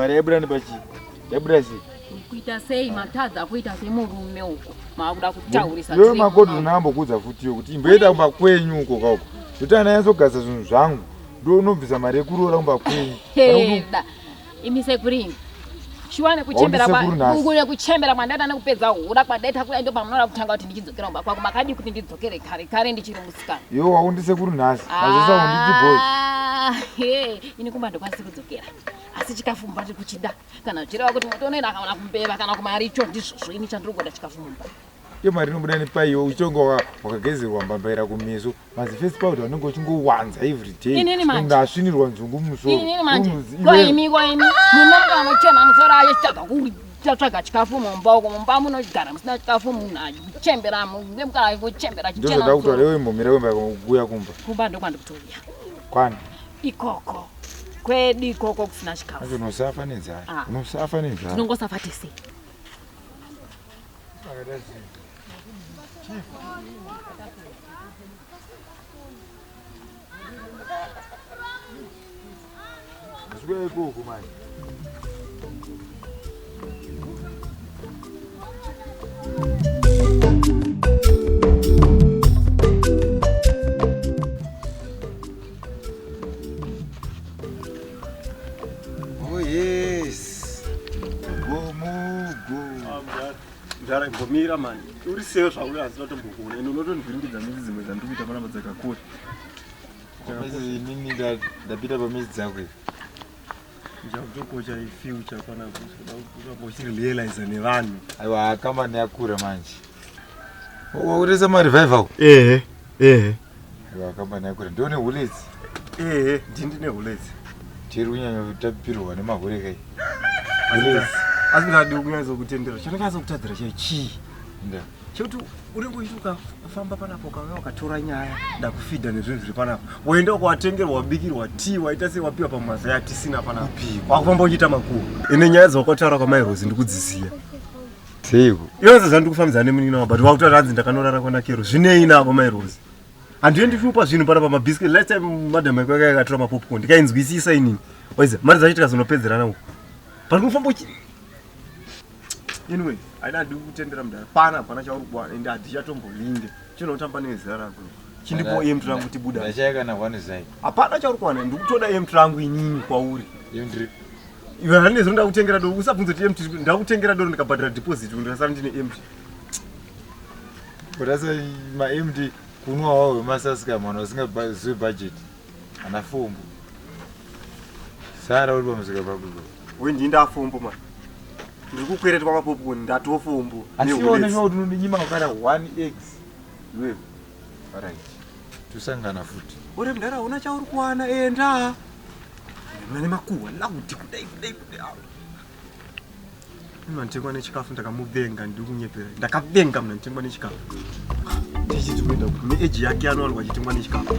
Mari yaibuda nepachii? Yaibuda sei? Kuita sei matadza kuita semurume uko maakuda kutaurisa. Iwe makodhi unambokuudza futi iyo kuti imboenda kumba kwenyu uko kauko. Kuti ana yanzogadzisa zvinhu zvangu ndo unobvisa mari yekuroora kumba kwenyu. Heda. Imi sekuru imi. Shuwa nekuchembera kwa nekuchembera kwandaita nekupedza hura kwandaita kudai ndo pamunoda kutanga kuti ndichidzokera kumba kwako makadii kuti ndidzokere kare kare ndichiri musikana. Iwe waundi sekuru nhasi. Mazisa unditi boy. Ah, ini kumba ndokwanisi kudzokera. Asi chikafu mumba ndiri kuchida. Kana zvichireva kuti moto unoenda akaona kumbeva kana kumaricho ndizvozvo ini chandiri kuda chikafu mumba. Iyo mari inobuda nepaiwo uchitonga wakagezerwa mbambaira kumeso maziface powder unenge uchingowanza every day Inini manje. Unge asvinirwa nzungu mumusoro Inini manje. Unonzi Ko iwewe. imi ko imi munomuka unochema musoro ayo chitsvaga kutsvaga chikafu mumba uko mumba munogara musina chikafu munhu achichembera muka kuchembera chichena Ndozvoda kutaura musoro. iwe imbomira wemba kuuya kumba Kumba ndokwandikutouya kwani ikoko kwedu ikoko kusina chikafu. Manje unosafa nenzara Ah. unosafa nenzara Tinongosafa tese. Ndasvika ikoko manje. Oh yes. Gomugo. Mdara imbomira mani. Uri seyo zvauri asi vatombokuona. Ende unotondivhiringidza midzi dzimwe dzandiri kuita panapa dzakakura. Inini ndapinda pamidzi dzako ivi. Ndichakutokocha ifuture panapa. Uramba uchirealize nevanhu. Aiwa kambani yakura manje. Wakuresa marevival. Ehe. Ehe. Aiwa kambani yakura. Ndione huletsi. Ehe, ndini ndine huletsi. Tiri kunyanya kutapirwa nemahure kai. Asi ndadi kunyatso kutendera. Chandakanyatso kutadzira chai chii? Nda. Chekuti unenge uchiti ukafamba panapa ukauya ukatora nyaya ndakufidha nezvinhu zviri panapa. Woenda ukawatengerwa wabikirwa tea waita sei wapiwa pamazai atisina panapa. Wakufamba uchiita makuhwa. Ine nyaya dzawakataura kwamai Rose ndikudziziya. Seiko? Iwe zvandiri kufambidzana nemunin'ina wangu but wakutaura hanzi ndakanorara kwana Kero. Zvinei nako mai Rose? Handiye ndichiupa zvinhu panapa mabiscuit. Last time madam yako yaka yakatora mapopcorn ndikainzwisisa inini. Waiza mari dzacho tikazonopedzerana uko. But unofamba uchi Anyway, haina ndiri kutendera mudhara. Pana hapana chauri kuwana ende handichatombovinge. Chinotamba nezera rako. Chindipo empty rangu tibuda. Ndachaya kana one zai. Hapana chauri kuwana ndikutoda empty rangu inini kwauri. Empty. Iwe handizi ndakutengera doro usabvunze kuti empty ndakutengera doro ndikabhadhara deposit ndikasara ndine empty. Kurasa ma empty kunwa wawo wemasaska mwana usingazivi budget. Ana fombo. Sara uri pamusika pako. We ndini ndafombo man. Ndiri kukweretwa mapopcorn ndatofombo. Asi iwe unenge kuti unondinyima kukara 1x. Iwe. Alright. Tosangana futi. Uri mdara una chauri kuwana enda. Mune makuhwa loud kudai kudai kudai. Munhu anotengwa nechikafu ndakamuvenga ndiri kunyepera. Ndakavenga munhu anotengwa nechikafu. Tichiti kuenda kupi? Neage yake anowanikwa achitengwa nechikafu.